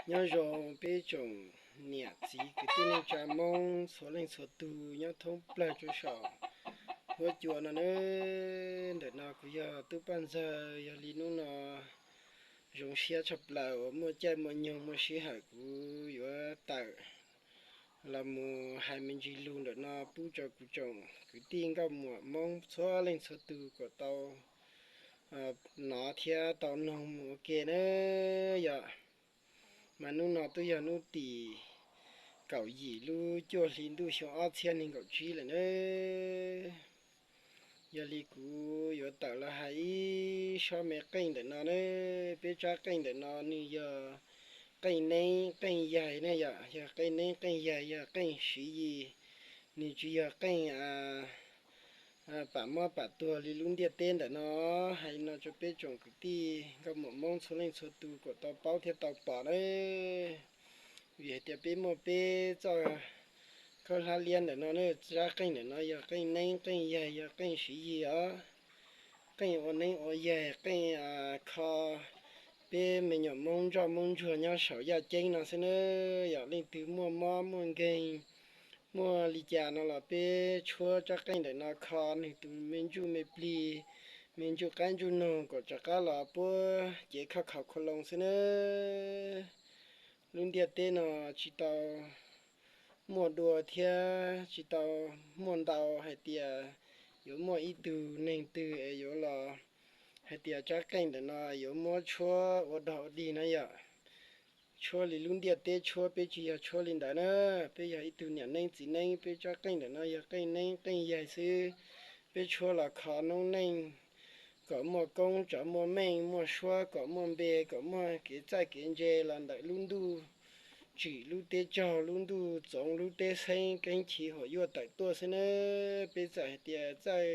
Nyob zoo peb tsoom niam txiv kwv tij neej tsa Hmoob txhua leej txhua tus nyob thoob plaws rau saum huab cua no nawb. Ntawm no kuv yog Tub Paj Ntxawg, yog li hnub no zoo siab tshaj plaws uas muaj caij muaj nyoog muaj sij hawm kuv yuav tawm los mus hais me ntsis lus ntawm no pub rau kuv tsoom kwv tij nkauj muam Hmoob txhua leej txhua tus kom tau hnov thiab tau noog mus ua ke nawb yom. Mas hnub no twb yog hnub tim kaum yim lub cuaj hli ntuj xyoo ob txhiab nees nkaum tsib lawm nawb. Yog li kuv yuav tawm los hais ib sob me qeej ntawm no nawb. Peb tsab qeej ntawm no nws yog qeej neeb qeej yaig ne yom, yog qeej neeb qeej yaig, yog qeej Siv Yis. Nws tsis yog qeej pam mob pam tuag li lub ntiaj teb ntawm no. Hais no rau peb tsoom kwv tij nkauj muam Hmoob txhua leej txhua tus kom tau paub thiab tau pom nawb. Vim hais tias peb muaj peb txoj khaub hlab liab ntawm no, tsab qeej ntawm no yog qeej neeb qeej yaig, yog qeej Siv Yis os. Qeej ua neeb ua yaig, qeej kho peb me nyuam Hmoob ntsoj Hmoob ntsuag nyob saum yaj ceeb no xwb nawb. Yog leej twg muaj mob muaj nkeeg, muaj li cas no los peb tshuab tsab qeej ntawm no kho nws tus me ntsuj me plig, me ntsuj qaib ntsuj noog kom rov qab los puab cev khauj khaum khaus loo xwb nawb. Lub ntiaj teb no tsis tau muaj dua thiab tsis tau muaj ntau hais tias yuav muaj ib tug neeg twg es yuav los hais tias tsab qeej ntawm no yuav muab tshuab ua dog ua dig na yom. Tshuab li lub ntiaj teb tshuab, peb tsis yog tshuab li ntawd na. Peb yog ib tug niam neeb txiv neeb, peb tsab qeej ntawm no yog qeej neeb qeej yaig xwb. Peb tshuab los kho noob neej kom muaj koob, kom muaj meej, muaj suab, kom muaj npe, kom muaj kev txawj kev ntse los ntawm lub ntuj tsim, lub teb tsaug, lub ntuj txoov, lub teb xeeb keeb chiv huam yuaj tawm tuaj xwb nawb. Peb txawm hais tias txawj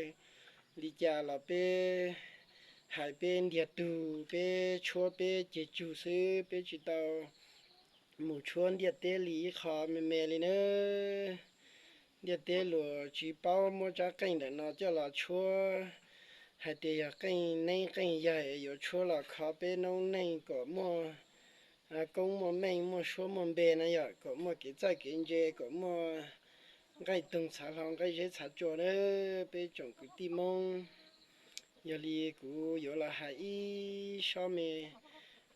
li cas los peb hais peb ntiag tug, peb tshuab peb ceg tsug xwb, peb tsis tau mus tshuab ntiaj teb li ib qho me me li nawb. Ntiaj teb luag tsis paub muab tsab qeej ntawm no coj los tshuab hais tias yog qeej neeb qeej yaig, yuav tshuab los kho peb noob neej kom muaj koob muaj meej, muaj suab muaj npe na yom, kom muaj kev txawj kev ntse, kom muaj nqaij toog txhav hlau, nqaij zeb txhav tsua nawb peb tsoom kwv tij Hmoob. Yog li kuv yuav los hais ib sob me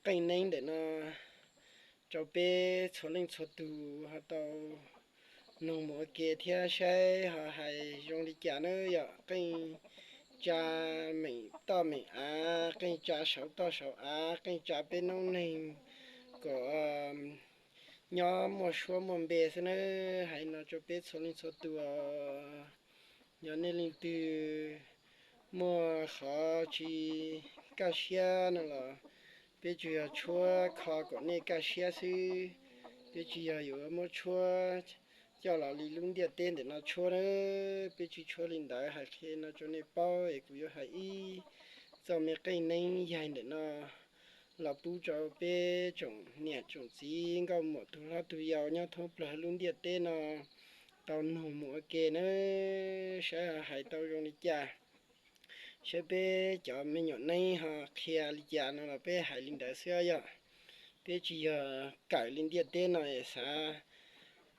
qeej neeb ntawm no rau peb txhua leej txhua tus ho tau noog mus ua ke thiab saib ho hais zoo li cas nawb. Yog qeej tsa meem toj meem av, qeej tsa saum toj saum av, qeej tsa peb noob neeg kom nyob muaj suab muaj npe xwb nawb. Hais no rau peb txhua leej txhua tus, yog nej leej twg muaj qhov tsis kaj siab no los peb tsuas yog tshuab kho kom nej kaj siab xwb. Peb tsis yog yuav muab tshuab coj los li lub ntiaj teb ntawm no tshuab nawb. Peb tsis tshuab li ntawd. Hais qhia no rau nej paub es kuv yuav hais ib txoj me qeej neeb yaig ntawm no los pub rau peb tsoom niam tsoom txiv nkauj muam tus hlob tus yau nyob thoob plaws lub ntiaj teb no tau noog mus ua ke nawb, saib hais tau zoo li cas, saib peb cov me nyuam neeb ho qhia li cas no los peb hais li ntawd xwb yom. Peb tsis yog kawm li ntiaj teb no es xav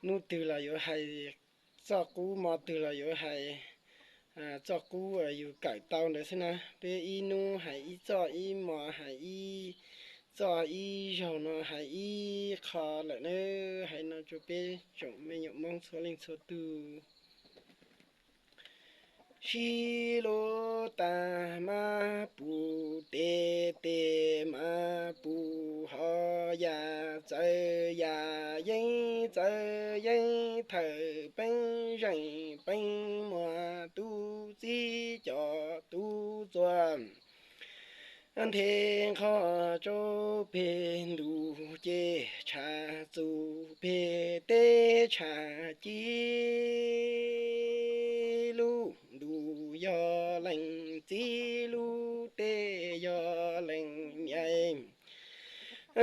hnub twg los yuav hais txoj qub, hmo twg los yuav hais txoj qub yus kawm tau ntawd xwb na. Peb ib hnub hais ib txoj, ib hmo hais ib txoj, ib zaug no hais ib qho lawm nawb. Hais no rau peb tsoom me nyuam Hmoob txhua leej txhua tus. Sib lub tag mab pus tes, tes mab pus hov, yas txawv yas yeeb, txawv yeeb thawm peeb zeem peeb muag, tub txib cov tub txuag nthe nqho rau peg ntuj ces tshav txuj peg teb tshav ci. Lub ntuj yog leej txiv, lub teb yog leej niam.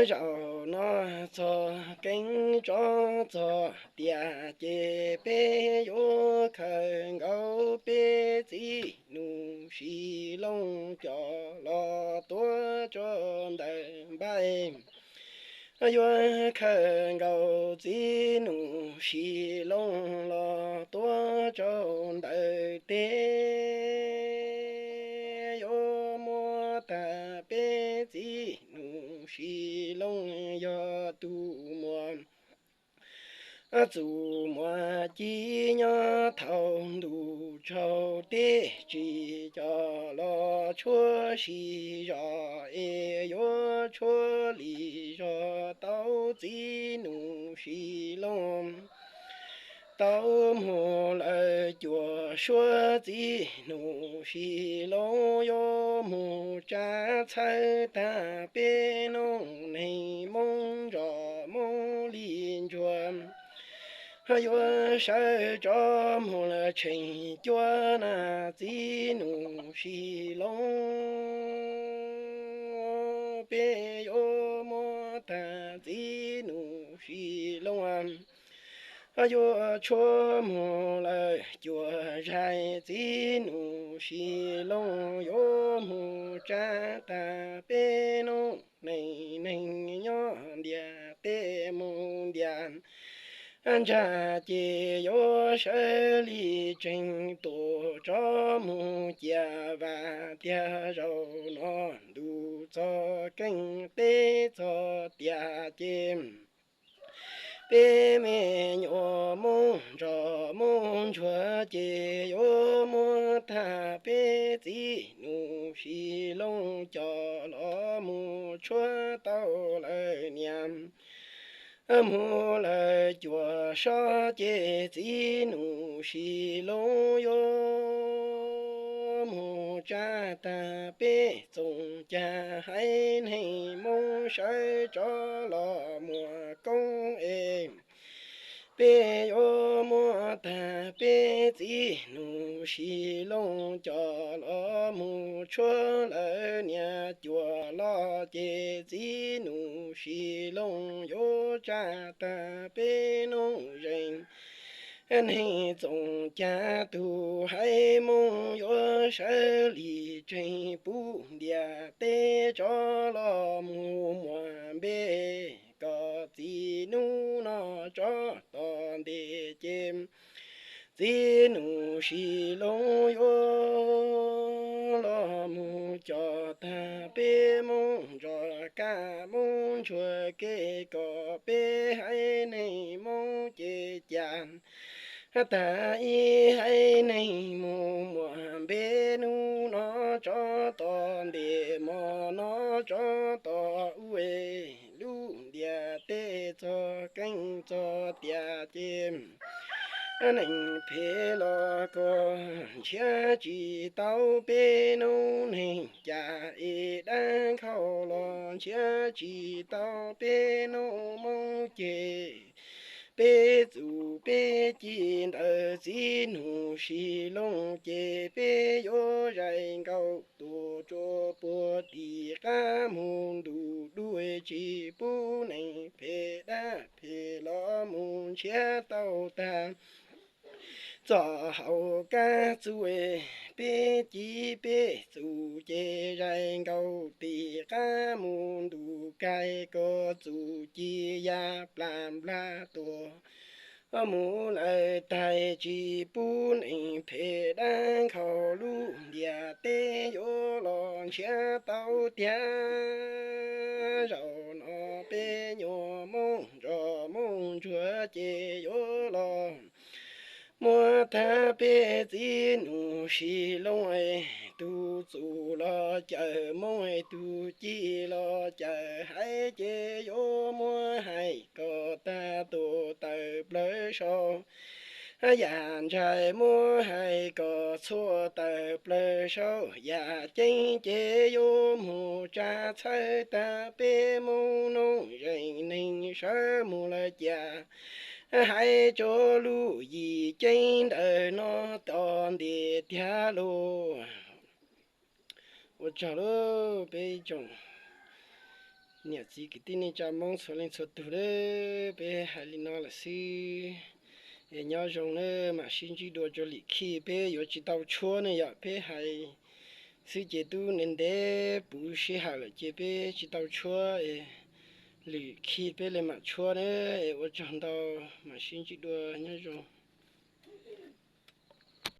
Zaum no txog keeb tso txog tiag ces peb yuav khaws nkaus peb txiv nus sis looj coj los tuav tso ntawm npaij. yuav khawm nkaus txiv Nus Sis Looj los tuav rau ntawm teb. Yuav muab tag peb txiv Nus Sis Looj yog tus muas txus muas ci nyob thaum ntuj tsaus teb, tsis coj los tshuab sib zog es yuav tshuab li zog tau txiv Nus Sis Looj. Tau mus lawm cuaj suab txiv Nus Sis Looj yuav mus tsa txhawb tag peb noob neeg Moob Ntsos Moob Lis Ntsuag. Yuav sawv tso mus lawm tsheej cuaj na txiv Nus Sis Looj. Peb yuav muab tag txiv Nus Sis Looj, yuav tshuab mus lawm cuaj zaig txiv Nus Sis Looj yuav mus tsa tag peb noob neej neeg nyob ntiaj teb mus ntiaj ntsag ces yuav sawv li tseeg tuaj tso mus cia vam tiag zaum no ntuj txog keeb teb txog tiag ces peb me nyuam Moob Ntsos Moob Ntsuag ces yuav muab tag peb txiv Nus Sis Looj coj los mus tshuab tau lawm niam mus lawm cuaj sob ces txiv Nus Sis Looj yuav mus tsa tag peb txoos cag haiv neeg Moob sawv tso los muas koob es peb yuav muab tag peb txiv Nus Sis Looj coj los mus tshuab lawm niam cuaj los ces txiv Nus Sis Looj yuav tsa tag peb noob zeej neeg txoos cag tug haiv Moob yuav sawv li tseeg pub ntiaj teb tso los mus muas npe kom txiv hnub no tso tom ntej ces txiv Nus Sis Looj yuav los mus coj tag peb Moob Ntsos Kaj Moob Ntsuag kev kom peb haiv neeg Moob ces cas tag ib haiv neeg mus muas npe hnub no tso tom ntej hmo no tso tom ub es lub ntiaj teb txog keeb txog tiaj ces neeg phem los koj ntshiab tsis tau peb noob neeg, cas es dab nkhaus los ntshiab tsis tau peb noob Moob ces peb txuj peb ci ntawm txiv Nus Sis Looj ces peb yuav zais nkaus tuaj rua puag tim qab mus ntuj dub tsis pub neeg phem dab phem los mus ntshiab tau tag. Txoj hau kab txuj peb ci peb txuj ces zais nkaus tim qab mus ntuj kaim koj txuj ci ya plam nplag tuaj mus lawm taig tsis pub neeg phem dab nkhaus lub ntiaj teb yuav los ntshiab tau tiag. Zaum no peb nyuam Moob Ntsos Moob Ntsuag ces yuav los muab tag peb txiv Nus Sis Looj, tus txuj los cawm Moob, tus ci los cawm haiv ces yuav muab hais kom tag tuaj tawm plaws saum yam ntxhais, muab hais kom txhua tawm plaws saum yam ceeb ces yuav mus tsa txhawb tag peb Moob noob zeej neeg sawv mus lawm cas hais tso lub yim ceeb ntawm no tom ntej tiag lauj. Ua tsaug lauj peb tsoom niam txiv kwv tij neej tsa Moob txhua leej txhua tug lauj, peb hais li no lawm xwb. Es nyob zoo nawb, mam sib ntsib dua rau lim khij, peb yuav tsis tau tshuab ne yom, peb hais xwb ces twb ntev ntev puv sij hawm lawm ces peb tsis tau tshuab es Lwm khi peb li mam tshuab ne, ua tsaug ntau, mam sib ntsib dua, nyob zoo.